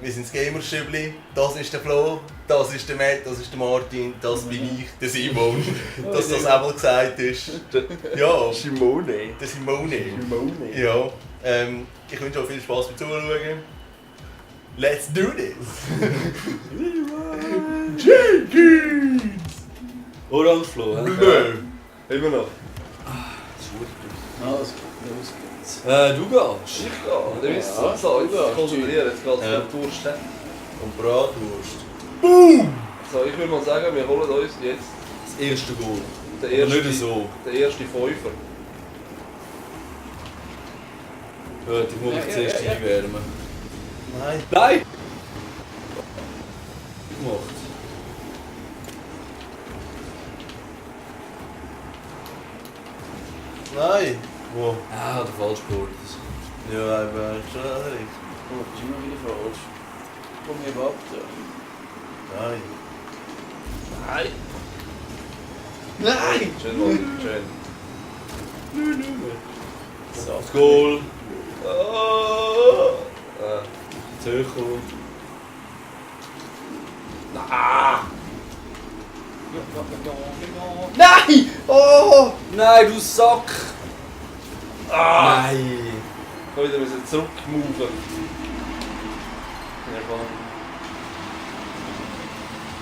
wir sind das Gamerstübli, das ist der Flo, das ist der Matt, das ist der Martin, das bin ich, der Simon. Dass das einmal gesagt ist. Ja, Simone. der Simone. Simone. Ja, ich wünsche euch viel Spaß beim Zuschauen. Let's do this! Jenkins! Orange Flo, hä? Nö! Immer noch. Also, los geht's. Du gehst. Ich gehe. Oder wie ist es? Ja, So, jetzt ja. konzentrieren, jetzt geht es Ja. um die Wurst. hä? Und Bratwurst. So, ich würde mal sagen, wir holen uns jetzt Das erste Goal. den Aber ersten, nicht so. den ersten Fünfer. Gut, ich muss mich zuerst einwärmen. Nein. Nein! Gemacht. Nein! Wo? Ah, der Falschsport. Ja, aber schon richtig. Oh, das ist immer wieder falsch. Komm hier ab da. Nein. Nein! Nein! Schön, Mann, schön. So. Das Goal. Oh. Zu hoch kommen. Nein! Oh! Nein, du Sack! Nein! Ich wieder müssen zurückmoven. Ja, komm.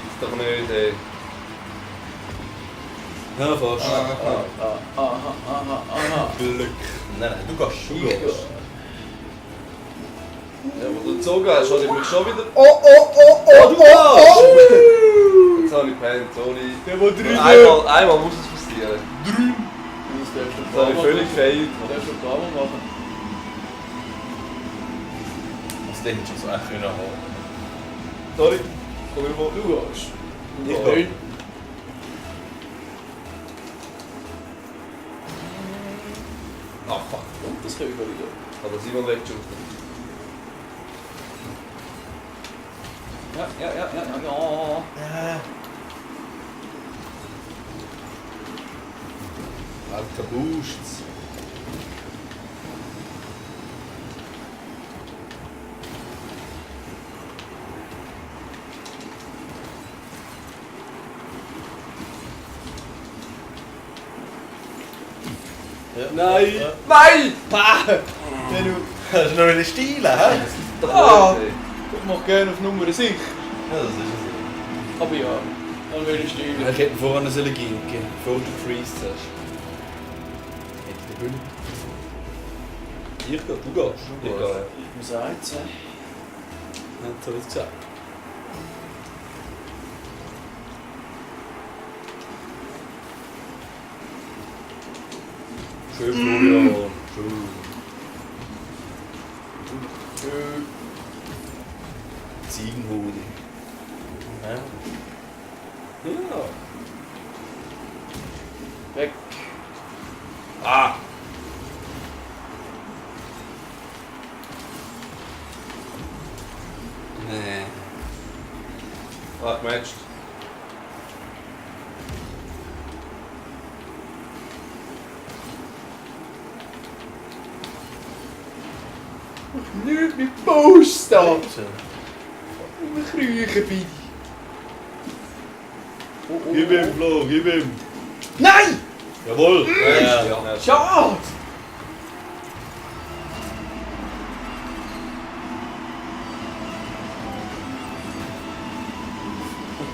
Ist doch nicht, ey. Ja, fast. Aha. Glück. Nein, nein, du gehst. Du Ich gehst. Ja, wo du gezogen hast, habe ich mich schon wieder... Oh! du gehst! Jetzt habe ich gepennt, sorry. Der war drin! Einmal muss es passieren. Das darfst du Das habe ich völlig gefailt. Das darfst du ein paar Mal machen. Das hättest du so echt können haben. Sorry, komm über. Du gehst. Ich gehe. gehe. Ah, fuck. Und das können wir wieder. Aber Simon wegschütten. Ja. Alter Boosts. Ja. Nein. Ja. Nein! Wenn du... Das ist noch ein Stil, hä? Doch Ah. nicht, ey. Ich mache gerne auf Nummer 6. Ja, das ist es. Aber ja, dann will ich stehen. Ich hätte vorne sollen gehen, bevor du freezed hast. Hätte ich den Hülle. Ich gehe, du gehst. Ich gehe. Ich muss eins sein. Hat so jetzt gesagt. Schön, Florian. Schön. Ziegenhode. Ja. Ja. Weg. Ah! Nee. Ah, gematcht. Nicht mit Post da! Ja. Ein Krüchen bei. Gib ihm, Flo, gib ihm. Nein! Jawohl. Ja. Ja. Schade!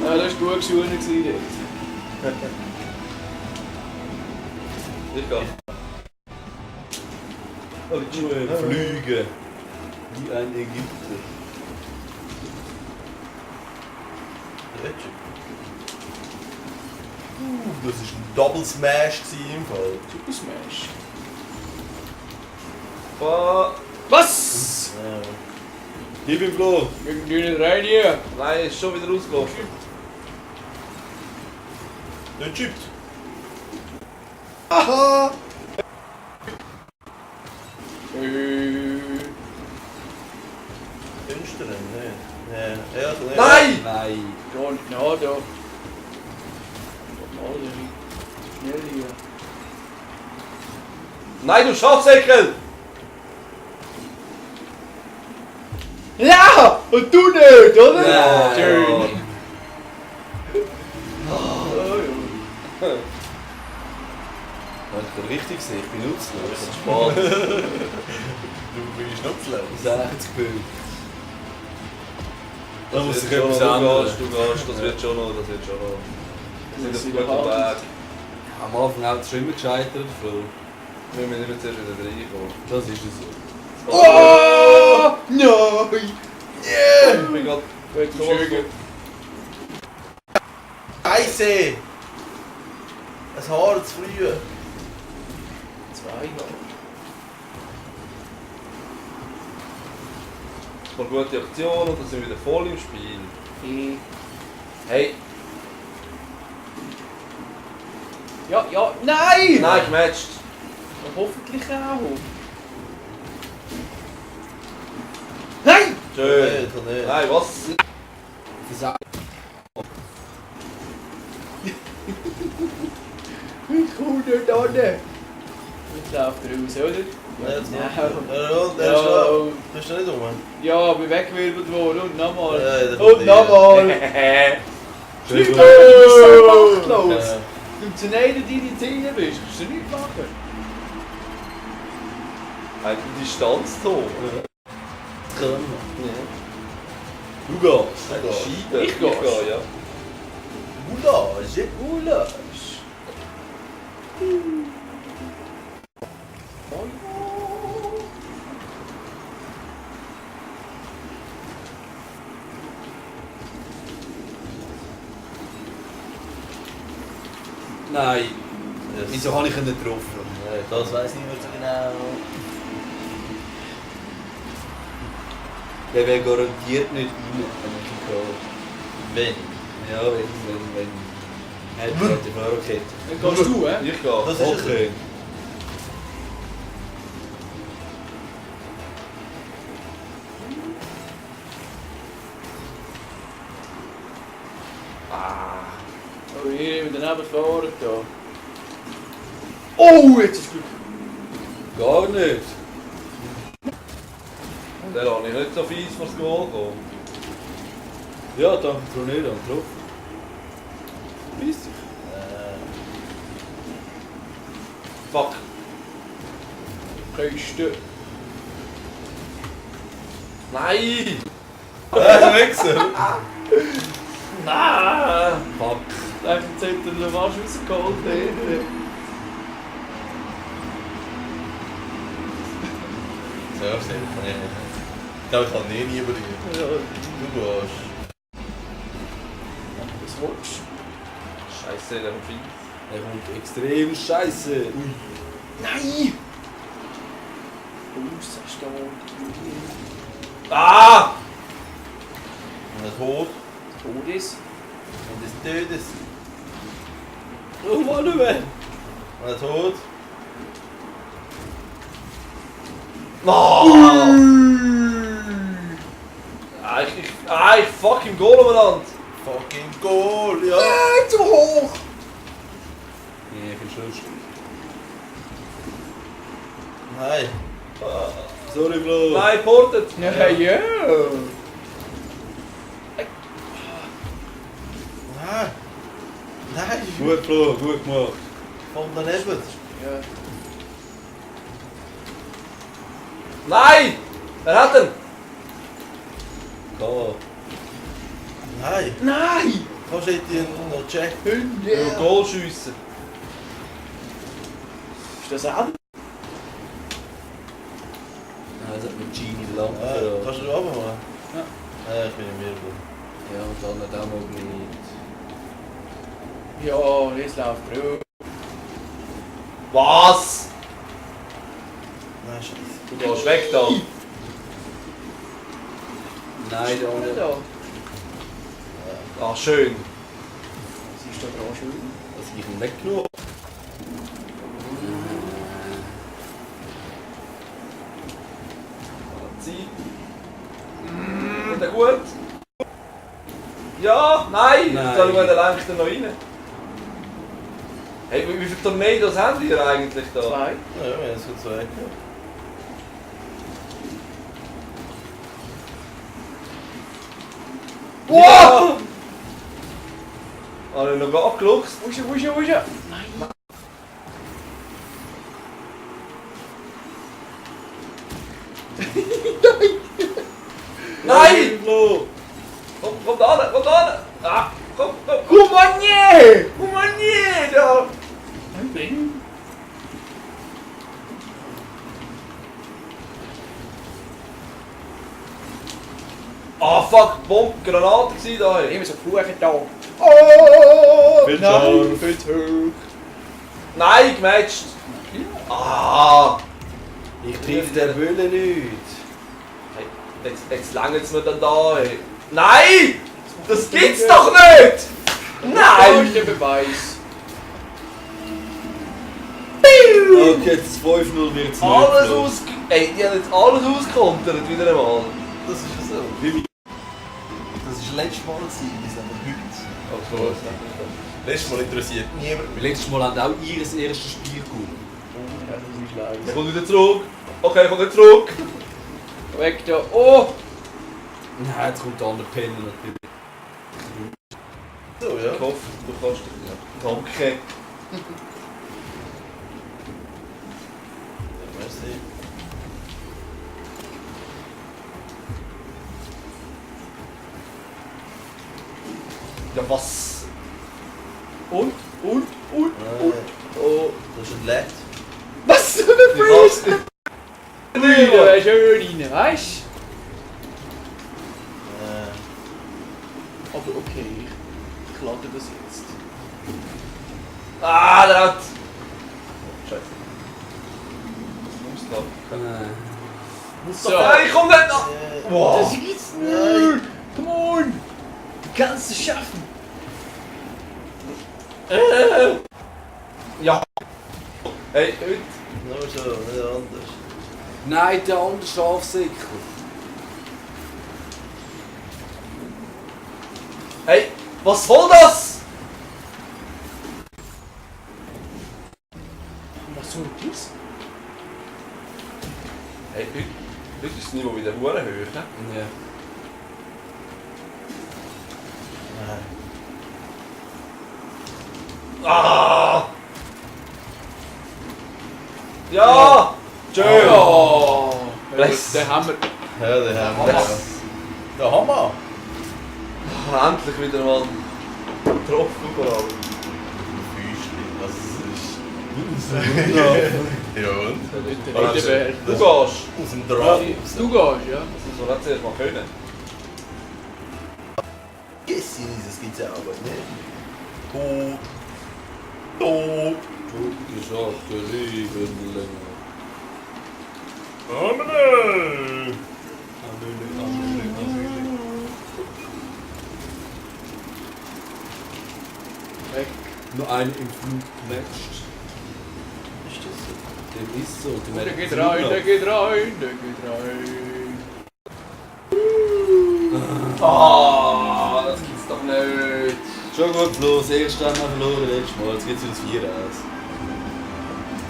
Ja, das war gut geschoren dort. Ich gehe. Flüge. Wie ein Ägypter. Das war ein Double Smash im Fall. Super Smash. Fuck. Was? Ja. Gib ihm, Flo. Wir gehen nicht rein hier. Nein, ist schon wieder rausgelaufen. Nicht chippt. Aha! Fenster, ne? Ja, ja, so, ja. Nein! Nein. Gar nicht nah da. Schnell hier. Nein, du Schafsäckel! Ja! Ja! Und du nicht, oder? Ja. Schön. Ich bin richtig gesehen, ich bin nutzlos. Das ist spannend. Du bist nutzlos. 60 Punkte. Da muss Das ich wird etwas schon noch, ändern. du gehst, das wird schon noch, das wird schon noch. Wir sind auf wieder gutem Weg. Am Anfang hat es schon immer gescheitert, Flo. Wir müssen immer zuerst wieder reinkommen. Das ist es so. Oh! Nein! Ich bin gerade Gut, schön. Scheiße! Ein Haar zu früh. 2 Jahre. ein paar gute Aktionen und dann sind wir wieder voll im Spiel. Hey, Ja, ja, nein! nein, gematcht. Und hoffentlich auch. Nein! Schön. Nicht, nicht. Nein, was? Ich komme nicht an. Ich laufe raus, oder? Jetzt noch. Nein. Und der ist Ja, schon. Bist du nicht rum? ja, bin weggewirbelt worden und nochmal. Ja, der Und kommt nochmal. Schön Du gut. bist so machtlos. Ja. Du zu neiden, die in die Zähne bist, kannst du nichts machen. Ein Distanztor. Du Du gehst. Scheibe. Ich gehe. Ja. Goulage. Gulasch. Nein. Yes. Wieso habe ich ihn nicht getroffen? Nein, das weiss ich nicht mehr so genau. Der wäre garantiert nicht rein, wenn ich ihn gehabt. Wenn. Ja, wenn. Hätte Fahrerkette. Dann gehst du, hä? Ich gehe. Das ist Okay. Oh, hier mit daneben fahren da. Oh, jetzt ist Glück. Gar nicht. Der habe ich nicht so fies vors Goal gekommen. Ja, danke Tronera, getroffen. Bissig. Fuck. Küste. Nein! Wechsel. Nein! Fuck. Jetzt hat der Levash rausgeholt. So, sehr kann ich nicht. Ich glaube, ich kann nie über dich. Ja, Du gehst. was willst Scheiße, der kommt fies. Er kommt extrem scheiße. Ui. Nein! Ausstand. Ah! Und ein Tod. Todes. Und des Todes. Oh Mann, wer? Und ein Tod. Ich fuck im Goal umeinander. Fucking Goal, ja. Nein, zu hoch! Nee, ich bin schlecht. Nein. Sorry, Flo. Nein, portet. Ja, ja. Nein. Nein. Gut, Flo, gut gemacht. Von daneben. Ja. Nein! Er hat ihn! K. Nein. Nein! Kannst du ihn noch checken? Hunde! Über Goal schiessen. Ist das auch? Nein, das hat mit Genie lang Kannst du da runter machen? Ja. Ich bin im Wirbel. Ja, und dann hat auch mal gelegt. Ja, jetzt läuft er. Was? Nein, scheiße. Du gehst weg da. Nein, da unten. da. Ah, schön. Was ist da dran schön? Dass ich ihn weggenommen Zeit. Ist er gut? Ja, nein! Nein. Jetzt schauen wir, der lenkt er noch rein. Hey, wie viele Tornados habt ihr eigentlich da? 2. Ja, wir haben es gut so weg. Wow! Habe ich noch gar geluchst? Nein! Nein! Komm da! Ah, komm! Humanier! Da! Ah fuck, Granate gsi da. Immer so Fluchen da. Oh! Viel Nein, scharf. viel zu hoch. Nein, gematcht! Ah! Ich treffe den Bölle nicht. Hey, jetzt langt es mir dann da, ey. Nein! Das gibt's doch nicht! Wo ist der Beweis? Okay, jetzt 5-0 wird es Alles aus... Ey, die haben jetzt alles auskontert wieder einmal. Das ist ja so. Das war letztes Mal, bis aber heute. Letztes Mal interessiert niemand. Letztes Mal haben auch ihr erstes Spiel gewonnen. Ja, das ist leid. Er kommt wieder zurück. Okay, er kommt wieder zurück. Weg da. Oh! Nein, jetzt kommt der andere Penner natürlich. So, ja. Ich hoffe, du kannst dich. Ja. Danke. Merci. Ja, was? Und? Oh, Oh. das ist ein LED. Was für ein Freeze! Ja, schön rein, weißt du? Aber okay, ich lade das jetzt. Ah, der hat... Oh, Scheiße. Das muss Nein. So. Nein, komm nicht noch! Äh, Wow. Das gibt's nicht! Come on! Du kannst es schaffen! Ja. Hey, heute... Nur so, nicht anders. Nein, der andere Schafsäckel. Hey, was soll das? Was soll das? Hey, heute ist das Niveau wieder hoch. Ja. Nein. Ah! Ja! Schön! Oh! Bless. Den haben wir. Ja, den haben wir. Der Hammer! Endlich wieder mal getroffen vor allem. Füßchen, was ist. Ja, und? Der Riederbär. Du gehst! Aus dem Draht. Du gehst, ja? Das soll nicht zuerst mal können. Yes, das gibt's ja aber nicht. Tot. Tot. Gute Sache, Leben länger. Amen. Weg. Nur einen im Flug gematcht. Ist das so? Dem ist so. Dem Der hat geht Flug rein, noch. der geht rein, der geht rein. Ah, das gibt's doch nicht. Schon gut, Flo. Das erste haben wir verloren letztes Mal. Jetzt geht es wieder 4 aus.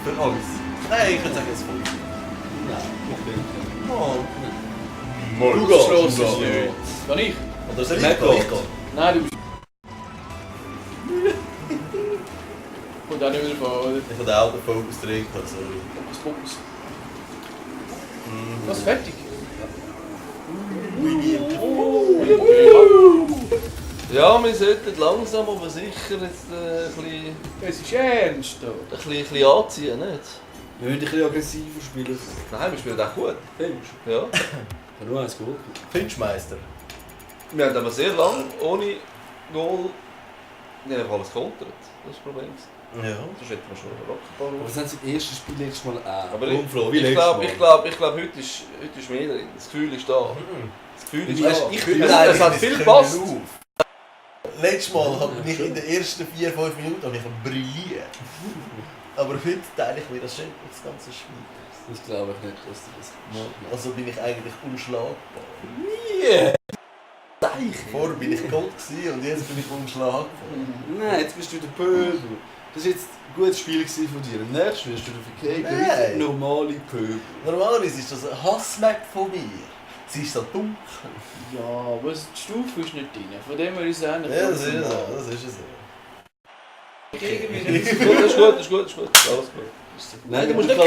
Für alles. Nein, ich würde sagen, es voll. Nein, ich denke. Mal. Du gehst los, ist nicht. Kann ich? Oder soll ich Nicht gehen? gut. Ich gehe. Nein, du bist. Kommt auch nicht wieder vor, oder? Ich habe den Autofokus drin gehabt, sorry. Fokus. Was, fertig? Ja, wir sollten langsam aber sicher jetzt ein Es ist ernst, da. bisschen anziehen, nicht? Wir müssen ein bisschen aggressiver spielen. Nein, wir spielen auch gut. Findest Ja. du? Ich habe nur eins geholt. Finchmeister. Wir haben aber sehr lange ohne Goal einfach alles kontert. Das ist das Problem. Ja. Sonst hätten wir schon Aber Rockball. das haben sie im ersten Spiel letztes Mal auch. Aber Komm, Flo, wie ich letztes glaube, Mal. heute ist mehr drin. Das Gefühl ist da. Das Gefühl ist Weißt, da. ich Es bin hat eigentlich viel nicht gepasst. können auf. Letztes Mal habe ich in den ersten 4-5 Minuten habe ich brilliert. Aber heute teile ich mir das schön das ganze Spiel. Das glaube ich nicht, dass du das machst. Also bin ich eigentlich unschlagbar. Yeah. Vorher bin ich Gold gewesen und jetzt bin ich unschlagbar. Nein, jetzt bist du der Pöbel. Das war jetzt ein gutes Spiel von dir. Im nächsten Spiel bist du der verkehrte, Nein. normale Pöbel. Normalerweise ist das ein Hassmap von mir. Sie ist so dunkel. Ja, aber die Stufe ist nicht drin. Von dem her ist es ähnlich. Ja, das ist es so. Das ist es so. Irgendwie Das ist gut, das ist gut, das ist gut. Alles gut. nicht. Nein, du musst nicht